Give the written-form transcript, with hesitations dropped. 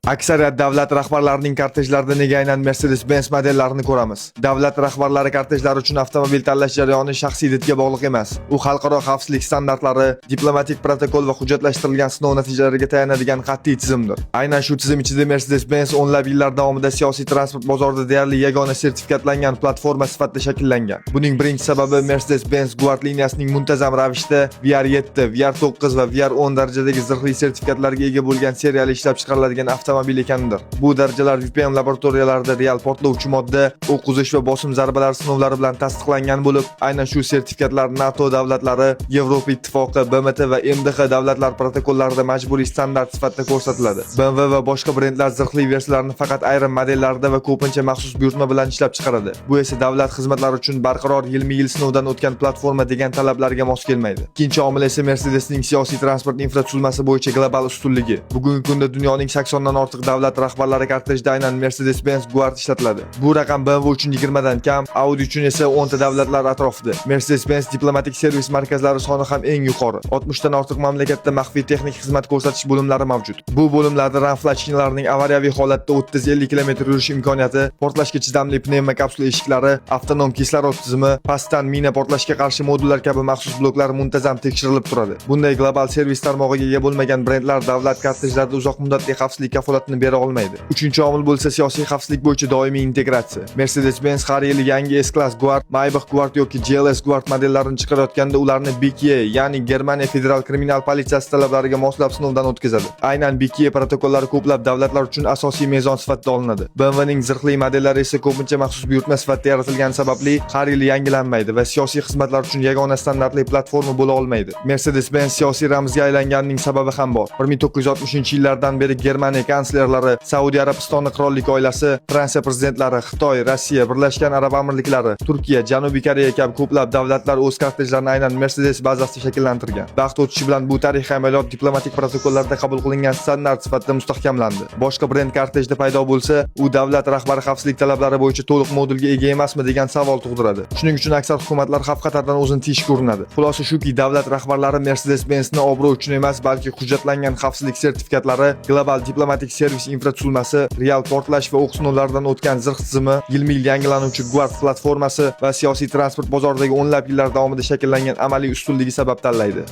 Aksariyat davlat rahbarlarining kortejlarida nega aynan Mercedes-Benz modellarini ko'ramiz? Davlat rahbarlari kortejlari uchun avtomobil tanlash jarayoni shaxsiy didga bog'liq emas. U xalqaro xavfsizlik standartlari, diplomatik protokol va hujjatlashtirilgan sinov natijalariga tayanadigan qat'iy tizimdir. Aynan shu tizim ichida Mercedes-Benz o'nlab yillar davomida siyosiy transport bozorida deyarli yagona sertifikatlangan platforma sifatida shakllangan. Buning birinchi sababi Mercedes-Benz Guard liniyasining muntazam ravishda VR7, VR9 va VR10 darajadagi zirhli sertifikatlarga ega bo'lgan seriyali ishlab chiqariladigan avtomobil ekanidir. Bu darajalar VPM laboratoriyalarida real portlovchi modda, o'q uzish va bosim zarbalari sinovlari bilan tasdiqlangan bo'lib, aynan shu sertifikatlar NATO davlatlari, Yevropa Ittifoqi, BMT va MDH davlatlar protokollarida majburiy standart sifatida ko'rsatiladi. BMW va boshqa brendlar zirhli versiyalarni faqat ayrim modellarda va ko'pincha maxsus buyurtma bilan ishlab chiqaradi. Bu esa davlat xizmatlari uchun barqaror yilma-yil sinovdan o'tgan platforma degan talablarga mos kelmaydi. Ikkinchi omil esa Mercedesning siyosiy transport infratuzilmasi bo'yicha global ustunligi. Bugungi kunda dunyoning 80 dan ortiq davlat rahbarlari kortejida aynan Mercedes-Benz Guard ishlatiladi. Bu raqam BMW uchun 20 dan kam, Audi uchun esa 10 ta davlatlar atrofida. Mercedes-Benz diplomatik servis markazlari soni ham eng yuqori. 60 dan ortiq mamlakatda maxfiy texnik xizmat ko'rsatish bo'limlari mavjud. Bu bo'limlarda RAAM avariyaviy holatda 30-50 km yurish imkoniyati, portlashga chidamli pnevmokapsula eshiklari, avtonom kislorod tizimi, pastdan mina portlashga qarshi modullar kabi maxsus bloklar muntazam tekshirilib turadi. Bunday global servis tarmog'iga ega bo'lmagan brendlar davlat kortejlarida uzoq muddatli xavfsizlik kafolatini bera olmaydi. Uchinchi omil bo'lsa siyosiy xavfsizlik bo'yicha doimiy integratsiya. Mercedes-Benz har yili yangi S-Class Guard, Maybach Guard yoki GLS Guard modellarini chiqarayotganda ularni BKA, ya'ni Germaniya Federal Kriminal Politsiyasi talablariga moslab sinovdan o'tkazadi. Aynan BKA protokollari ko'plab davlatlar uchun asosiy mezon sifatida olinadi. BMWning zirhli modellari esa ko'pincha maxsus buyurtma sifatida yaratilgani sababli har yili yangilanmaydi va siyosiy xizmatlar uchun yagona standartli platforma bo'la olmaydi. Mercedes-Benz siyosiy ramzga aylanganining sababi ham bor. 1960-yillardan beri Germaniya kanslerlari, Saudiya Arabistoni qirollik oilasi, Fransiya prezidentlari, Xitoy, Rossiya, Birlashgan Arab Amirliklari, Turkiya, Janubiy Koreya kabi ko'plab davlatlar o'z kortejlarini aynan Mercedes bazasida shakllantirgan. Vaqt o'tishi bilan bu tarixiy amaliyot diplomatik protokollarda qabul qilingan standart sifatida mustahkamlandi. Boshqa brend kortejda paydo bo'lsa, u davlat rahbari xavfsizlik talablari bo'yicha to'liq modulga ega emasmi degan savol tug'diradi. Shuning uchun aksar hukumatlar xavf-xatardan o'zini tiyishga urinadi. Xulosa shuki, davlat rahbarlari Mercedes-Benz'ni obro' uchun emas, balki hujjatlangan xavfsizlik sertifikatlari, global diplomatik servis infratuzilmasi, real portlash va o'q sinovlaridan o'tgan zirh tizimi, yilma-yil yangilanuvchi Guard platformasi va siyosiy transport bozoridagi o'nlab yillar davomida shakllangan amaliy ustunligi sabab tanlaydi.